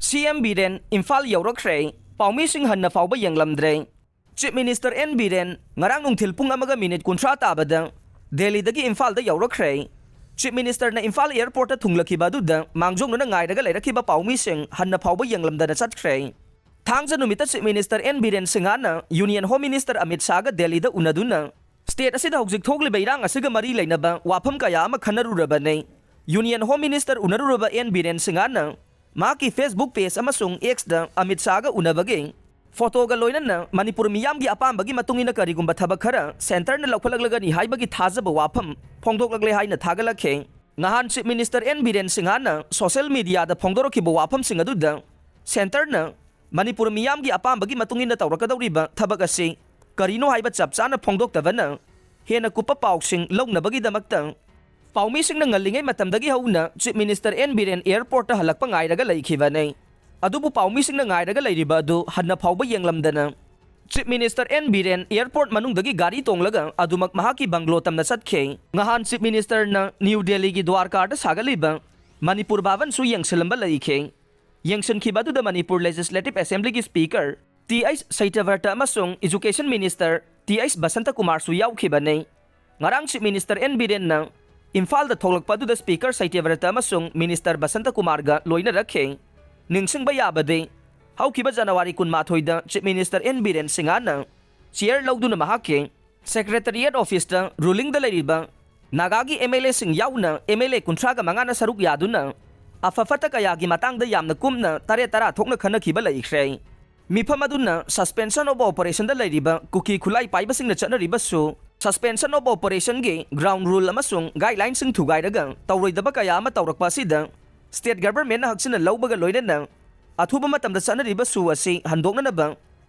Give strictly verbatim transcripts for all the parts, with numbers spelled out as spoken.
ꯁꯤ ꯑꯦꯝ ꯕꯤꯔꯦꯟ ꯏꯝꯐꯥꯜ ꯌꯧꯔꯛꯈ꯭ꯔꯦ꯫ ꯄꯥꯎꯃꯤꯁꯤꯡ ꯍꯟꯅ ꯐꯥꯎꯕ ꯌꯦꯡꯂꯝꯗ꯭ꯔꯦ꯫ ꯆꯤꯐ ꯃꯤꯅꯤꯁꯇꯔ ꯑꯦꯟ ꯕꯤꯔꯦꯟ ꯉꯔꯥꯡ ꯅꯨꯡꯊꯤꯜ ꯄꯨꯡ ꯑꯃꯒ ꯃꯤꯅꯤꯠ ꯀꯨꯟꯊ꯭ꯔꯥ ꯇꯥꯕꯗ ꯗꯦꯜꯂꯤꯗꯒꯤ ꯏꯝꯐꯥꯜꯗ ꯌꯧꯔꯛꯈ꯭ꯔꯦ꯫ ꯆꯤꯐ ꯃꯤꯅꯤꯁꯇꯔꯅ ꯏꯝꯐꯥꯜ ꯑꯦꯌꯔꯄꯣꯔꯠꯇ ꯊꯨꯡꯂꯛꯈꯤꯕ ꯑꯗꯨꯗ ꯃꯥꯡꯖꯧꯅꯅ ꯉꯥꯏꯔꯒ ꯂꯩꯔꯛꯈꯤꯕ ꯄꯥꯎꯃꯤꯁꯤꯡ ꯍꯟꯅ ꯐꯥꯎꯕ ꯌꯦꯡꯂꯝꯗꯅ ꯆꯠꯈ꯭ꯔꯦ꯫ ꯊꯥꯡꯖ ꯅꯨꯃꯤꯠꯇ ꯆꯤꯐ ꯃꯤꯅꯤꯁꯇꯔ ꯑꯦꯟ ꯕꯤꯔꯦꯟ ꯁꯤꯡꯍꯅ ꯌꯨꯅꯤꯌꯟ ꯍꯣꯝ ꯃꯤꯅꯤꯁꯇꯔ ꯑꯃꯤꯠ ꯁꯥꯍꯒ ꯗꯦꯜꯂꯤꯗ ꯎꯅꯗꯨꯅ ꯁ꯭ꯇꯦꯠ ꯑꯁꯤꯗ ꯍꯧꯖꯤꯛ ꯊꯣꯛꯂꯤꯕ ꯏꯔꯥꯡ ꯑꯁꯤꯒ ꯃꯔꯤ ꯂꯩꯅꯕ ꯋꯥꯐꯝ ꯀꯌꯥ ꯑꯃ ꯈꯟꯅꯔꯨꯔꯕꯅꯤ꯫ ꯌꯨꯅꯤꯌꯟ ꯍꯣꯝ ꯃꯤꯅꯤꯁꯇꯔ ꯎꯅꯔꯨꯔꯕ ꯑꯦꯟ ꯕꯤꯔꯦꯟ ꯁꯤꯡꯍꯅ ꯃꯍꯥꯛꯀꯤ ꯐꯦꯁꯕꯨꯛ ꯄꯦꯖ ꯑꯃꯁꯨꯡ ꯑꯦꯛꯁꯇ ꯑꯃꯤꯠ ꯁꯥꯍꯒ ꯎꯅꯕꯒꯤ ꯐꯣꯇꯣꯒ ꯂꯣꯏꯅꯅ ꯃꯅꯤꯄꯨꯔ ꯃꯤꯌꯥꯝꯒꯤ ꯑꯄꯥꯝꯕꯒꯤ ꯃꯇꯨꯡ ꯏꯟꯅ ꯀꯔꯤꯒꯨꯝꯕ ꯊꯕꯛ ꯈꯔ ꯁꯦꯟꯇꯔꯅ ꯂꯧꯈꯠꯂꯛꯂꯒꯅꯤ ꯍꯥꯏꯕꯒꯤ ꯊꯥꯖꯕ ꯋꯥꯐꯝ ꯐꯣꯡꯗꯣꯛꯂꯛꯂꯦ ꯍꯥꯏꯅ ꯊꯥꯒꯠꯂꯛꯈꯤ꯫ ꯅꯍꯥꯟ ꯆꯤꯐ ꯃꯤꯅꯤꯁꯇꯔ ꯑꯦꯟ ꯕꯤꯔꯦꯟ ꯁꯤꯡꯍꯅ ꯁꯣꯁꯦꯜ ꯃꯤꯗꯤꯌꯥꯗ ꯐꯣꯡꯗꯣꯔꯛꯈꯤꯕ ꯋꯥꯐꯝꯁꯤꯡ ꯑꯗꯨꯗ ꯁꯦꯟꯇꯔꯅ ꯃꯅꯤꯄꯨꯔ ꯃꯤꯌꯥꯝꯒꯤ ꯑꯄꯥꯝꯕꯒꯤ ꯃꯇꯨꯡ ꯏꯟꯅ ꯇꯧꯔꯛꯀꯗꯧꯔꯤꯕ ꯊꯕꯛ ꯑꯁꯤ ꯀꯔꯤꯅꯣ ꯍꯥꯏꯕ ꯆꯞ ꯆꯥꯅ ꯐꯣꯡꯗꯣꯛꯇꯕꯅ ꯍꯦꯟꯅ ꯀꯨꯞꯄ ꯄꯥꯎꯁꯤꯡ ꯂꯧꯅꯕꯒꯤꯗꯃꯛꯇ ꯄꯥꯎꯃꯤꯁꯤꯡꯅ ꯉꯜꯂꯤꯉꯩ ꯃꯇꯝꯗꯒꯤ ꯍꯧꯅ ꯆꯤꯐ ꯃꯤꯅꯤꯁꯇꯔ ꯑꯦꯟ ꯕꯤꯔꯦꯟ ꯑꯦꯌꯔꯄꯣꯔꯠꯇ ꯍꯜꯂꯛꯄ ꯉꯥꯏꯔꯒ ꯂꯩꯈꯤꯕꯅꯤ꯫ ꯑꯗꯨꯕꯨ ꯄꯥꯎꯃꯤꯁꯤꯡꯅ ꯉꯥꯏꯔꯒ ꯂꯩꯔꯤꯕ ꯑꯗꯨ ꯍꯟꯅ ꯐꯥꯎꯕ ꯌꯦꯡꯂꯝꯗꯅ chief minister N Biren airport ꯃꯅꯨꯡꯗꯒꯤ ꯒꯥꯔꯤ ꯇꯣꯡꯂꯒ ꯑꯗꯨꯃꯛ ꯃꯍꯥꯛꯀꯤ ꯕꯪꯒ꯭ꯂꯣ ꯇꯝꯅ ꯆꯠꯈꯤ꯫ ꯉꯍꯥꯟ ꯆꯤꯐ ꯃꯤꯅꯤꯁꯇꯔꯅ ꯅ꯭ꯌꯨ ꯗꯦꯜꯂꯤꯒꯤ ꯗ꯭ꯋꯥꯔꯀꯥꯗ ꯁꯥꯒꯠꯂꯤꯕ ꯃꯅꯤꯄꯨꯔ ꯚꯕꯟꯁꯨ ꯌꯦꯡꯁꯤꯜꯂꯝꯕ ꯂꯩꯈꯤ꯫ ꯌꯦꯡꯁꯤꯟꯈꯤꯕ ꯑꯗꯨꯗ ꯃꯅꯤꯄꯨꯔ ꯂꯦꯖꯤꯁꯂꯦꯇꯤꯚ ꯑꯦꯁꯦꯝꯕ꯭ꯂꯤꯒꯤ ꯁ꯭ꯄꯤꯀꯔ ꯇꯤ ꯑꯩꯆ ꯁꯩꯇ꯭ꯌꯕ꯭ꯔꯇ ꯑꯃꯁꯨꯡ education minister T H Basanta ꯀꯨꯃꯥꯔꯁꯨ ꯌꯥꯎꯈꯤꯕꯅꯤ꯫ ꯉꯔꯥꯡ ꯆꯤꯐ ꯃꯤꯅꯤꯁꯇꯔ ꯑꯦꯟ ꯕꯤꯔꯦꯟꯅ ꯏꯝꯐꯥꯜꯗ ꯊꯣꯛꯂꯛꯄ ꯑꯗꯨꯗ ꯁ꯭ꯄꯤꯀꯔ ꯁꯩꯇ꯭ꯌꯕ꯭ꯔꯇ ꯑꯃꯁꯨꯡ ꯃꯤꯅꯤꯁꯇꯔ ꯕꯁꯟꯇ ꯀꯨꯃꯥꯔꯒ ꯂꯣꯏꯅꯔꯛꯈꯤ꯫ ꯅꯤꯡꯁꯤꯡꯕ ꯌꯥꯕꯗꯤ, ꯍꯧꯈꯤꯕ ꯖꯅꯋꯥꯔꯤ ꯀꯨꯟꯃꯥꯊꯣꯏꯗ ꯆꯤꯐ ꯃꯤꯅꯤꯁꯇꯔ ꯑꯦꯟ ꯕꯤꯔꯦꯟ ꯁꯤꯡꯍꯅ ꯆꯤꯌꯔ ꯂꯧꯗꯨꯅ ꯃꯍꯥꯛꯀꯤ ꯁꯦꯀ꯭ꯔꯦꯇꯔꯤꯌꯦꯠ ꯑꯣꯐꯤꯁꯇ ꯔꯨꯂꯤꯡꯗ ꯂꯩꯔꯤꯕ ꯅꯥꯒꯥꯒꯤ ꯑꯦꯝ ꯑꯦꯜ ꯑꯦꯁꯤꯡ ꯌꯥꯎꯅ ꯑꯦꯝ ꯑꯦꯜ ꯑꯦ ꯀꯨꯟꯊ꯭ꯔꯥꯒ ꯃꯉꯥꯅ ꯁꯔꯨꯛ ꯌꯥꯗꯨꯅ ꯑꯐ ꯐꯠꯇ ꯀꯌꯥꯒꯤ ꯃꯇꯥꯡꯗ ꯌꯥꯝꯅ ꯀꯨꯞꯅ ꯇꯔꯦꯠ ꯇꯔꯥ ꯊꯣꯛꯅ ꯈꯟꯅꯈꯤꯕ ꯂꯩꯈ꯭ꯔꯦ꯫ ꯃꯤꯐꯝ ꯑꯗꯨꯅ ꯁꯁꯄꯦꯟꯁꯟ ꯑꯣꯐ ꯑꯣꯄꯔꯦꯁꯟꯗ ꯂꯩꯔꯤꯕ ꯀꯨꯀꯤ ꯈꯨꯠꯂꯥꯏ ꯄꯥꯏꯕꯁꯤꯡꯅ ꯆꯠꯅꯔꯤꯕꯁꯨ ꯁꯁꯄꯦꯟꯁꯟ ꯑꯣꯐ ꯑꯣꯄꯔꯦꯁꯟꯒꯤ ꯒ꯭ꯔꯥꯎꯟ ꯔꯨꯜ ꯑꯃꯁꯨꯡ ꯒꯥꯏꯗꯂꯥꯏꯟꯁꯤꯡ ꯊꯨꯒꯥꯏꯔꯒ ꯇꯧꯔꯣꯏꯗꯕ ꯀꯌꯥ ꯑꯃ ꯇꯧꯔꯛꯄ ꯑꯁꯤꯗ ꯁ꯭ꯇꯦꯠ ꯒꯚꯔꯟꯃꯦꯟꯠꯅ ꯍꯛꯆꯤꯟꯅ ꯂꯧꯕꯒ ꯂꯣꯏꯅꯅ ꯑꯊꯨꯕ ꯃꯇꯝꯗ ꯆꯠꯅꯔꯤꯕ ꯁꯨ ꯑꯁꯤ ꯍꯟꯗꯣꯛꯅꯅꯕ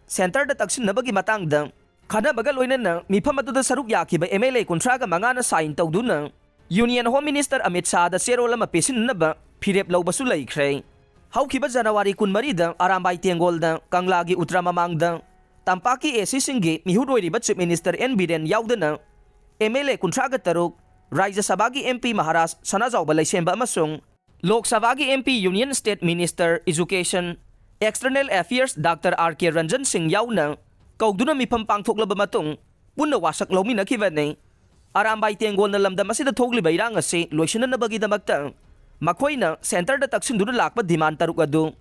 ꯁꯦꯟꯇꯔꯗ ꯇꯛꯁꯤꯟꯅꯕꯒꯤ ꯃꯇꯥꯡꯗ ꯈꯟꯅꯕꯒ ꯂꯣꯏꯅꯅ ꯃꯤꯐꯝ ꯑꯗꯨꯗ ꯁꯔꯨꯛ ꯌꯥꯈꯤꯕ ꯑꯦꯝ ꯑꯦꯜ ꯑꯦ ꯀꯨꯟꯊ꯭ꯔꯥꯒ ꯃꯉꯥꯅ ꯁꯥꯏꯟ ꯇꯧꯗꯨꯅ ꯌꯨꯅꯤꯌꯟ ꯍꯣꯝ ꯃꯤꯅꯤꯁꯇꯔ ꯑꯃꯤꯠ ꯁꯥꯍꯗ ꯆꯦꯔꯣꯜ ꯑꯃ ꯄꯤꯁꯤꯟꯅꯅꯕ ꯐꯤꯔꯦꯞ ꯂꯧꯕꯁꯨ ꯂꯩꯈ꯭ꯔꯦ꯫ ꯍꯧꯈꯤꯕ ꯖꯅꯋꯥꯔꯤ ꯀꯨꯟꯃꯔꯤꯗ ꯑꯔꯥꯝꯕꯥꯏ ꯇꯦꯡꯒꯣꯜꯗ ꯀꯪꯂꯥꯒꯤ ꯎꯇ꯭ꯔ ꯃꯃꯥꯡꯗ ꯇꯝꯄꯥꯛꯀꯤ ꯑꯦ ꯁꯤꯁꯤꯡꯒꯤ ꯃꯤꯍꯨꯠ ꯑꯣꯏꯔꯤꯕ ꯆꯤꯐ ꯃꯤꯅꯤꯁꯇꯔ ꯑꯦꯟ ꯕꯤꯔꯦꯟ ꯌꯥꯎꯗꯅ ꯑꯦꯝ ꯑꯦꯜ ꯑꯦ ꯀꯨꯟꯊ꯭ꯔꯥꯒ ꯇꯔꯨꯛ, ꯔꯥꯖ꯭ꯌ ꯁꯚꯥꯒꯤ ꯑꯦꯝ ꯄꯤ ꯃꯍꯥꯔꯥꯖ ꯁꯅꯥꯖꯥꯎꯕ ꯂꯩꯁꯦꯝꯕ ꯑꯃꯁꯨꯡ ꯂꯣꯛ ꯁꯚꯥꯒꯤ M P, Union State Minister, Education, External Affairs Doctor R K Ranjan Singh ꯌꯥꯎꯅ ꯀꯧꯗꯨꯅ ꯃꯤꯐꯝ ꯄꯥꯡꯊꯣꯛꯂꯕ ꯃꯇꯨꯡ ꯄꯨꯟꯅ ꯋꯥꯁꯛ ꯂꯧꯃꯤꯟꯅꯈꯤꯕꯅꯤ꯫ ꯑꯔꯥꯝꯕꯥꯏ ꯇꯦꯡꯒꯣꯜꯅ ꯂꯝꯗꯝ ꯑꯁꯤꯗ ꯊꯣꯛꯂꯤꯕ ꯏꯔꯥꯡ ꯑꯁꯤ ꯂꯣꯏꯁꯤꯟꯅꯅꯕꯒꯤꯗꯃꯛꯇ ꯃꯈꯣꯏꯅ centreꯗ ꯇꯛꯁꯤꯟꯗꯨꯅ ꯂꯥꯛꯄ demand ꯇꯔꯨꯛ ꯑꯗꯨ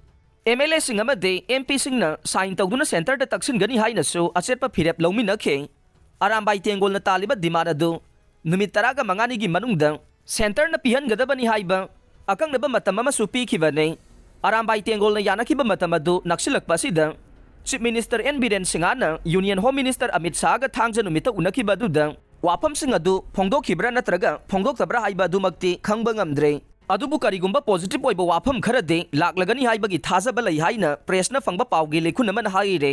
MLAꯁꯤꯡ ꯑꯃꯗꯤ MPꯁꯤꯡꯅ sign ꯇꯧꯗꯨꯅ centreꯗ ꯇꯛꯁꯤꯟꯒꯅꯤ ꯍꯥꯏꯅꯁꯨ ꯑꯆꯦꯠꯄ ꯐꯤꯔꯦꯞ ꯂꯧꯃꯤꯟꯅꯈꯤ꯫ ꯑꯔꯥꯝꯕꯥꯏ ꯇꯦꯡꯒꯣꯜꯅ ꯇꯥꯜꯂꯤꯕ demand ꯑꯗꯨ ꯅꯨꯃꯤꯠ ꯇꯔꯥꯒ ꯃꯉꯥꯅꯤꯒꯤ ꯃꯅꯨꯡꯗ centreꯅ ꯄꯤꯍꯟꯒꯗꯕꯅꯤ ꯍꯥꯏꯕ ꯑꯀꯛꯅꯕ ꯃꯇꯝ ꯑꯃꯁꯨ ꯄꯤꯈꯤꯕꯅꯤ꯫ ꯑꯔꯥꯝꯕꯥꯏ ꯇꯦꯡꯒꯣꯜꯅ ꯌꯥꯅꯈꯤꯕ ꯃꯇꯝ ꯑꯗꯨ ꯅꯛꯁꯤꯜꯂꯛꯄ ꯑꯁꯤꯗ Chief Minister N Biren Singhꯅ Union Home Minister Amit Shahꯒ ꯊꯥꯡꯖ ꯅꯨꯃꯤꯠꯇ ꯎꯅꯈꯤꯕ ꯑꯗꯨꯗ ꯋꯥꯐꯝꯁꯤꯡ ꯑꯗꯨ ꯐꯣꯡꯗꯣꯛꯈꯤꯕ꯭ꯔꯥ ꯅꯠꯇ꯭ꯔꯒ ꯐꯣꯡꯗꯣꯛꯇꯕ꯭ꯔꯥ ꯍꯥꯏꯕ ꯑꯗꯨꯃꯛꯇꯤ ꯈꯪꯕ ꯉꯝꯗ꯭ꯔꯦ꯫ ꯑꯗꯨꯕꯨ ꯀꯔꯤꯒꯨꯝꯕ positive ꯑꯣꯏꯕ ꯋꯥꯐꯝ ꯈꯔꯗꯤ ꯂꯥꯛꯂꯒꯅꯤ ꯍꯥꯏꯕꯒꯤ ꯊꯥꯖꯕ ꯂꯩ ꯍꯥꯏꯅ pressꯅ ꯐꯪꯕ ꯄꯥꯎꯒꯤ ꯂꯤꯈꯨꯟ ꯑꯃꯅ ꯍꯥꯏꯔꯦ꯫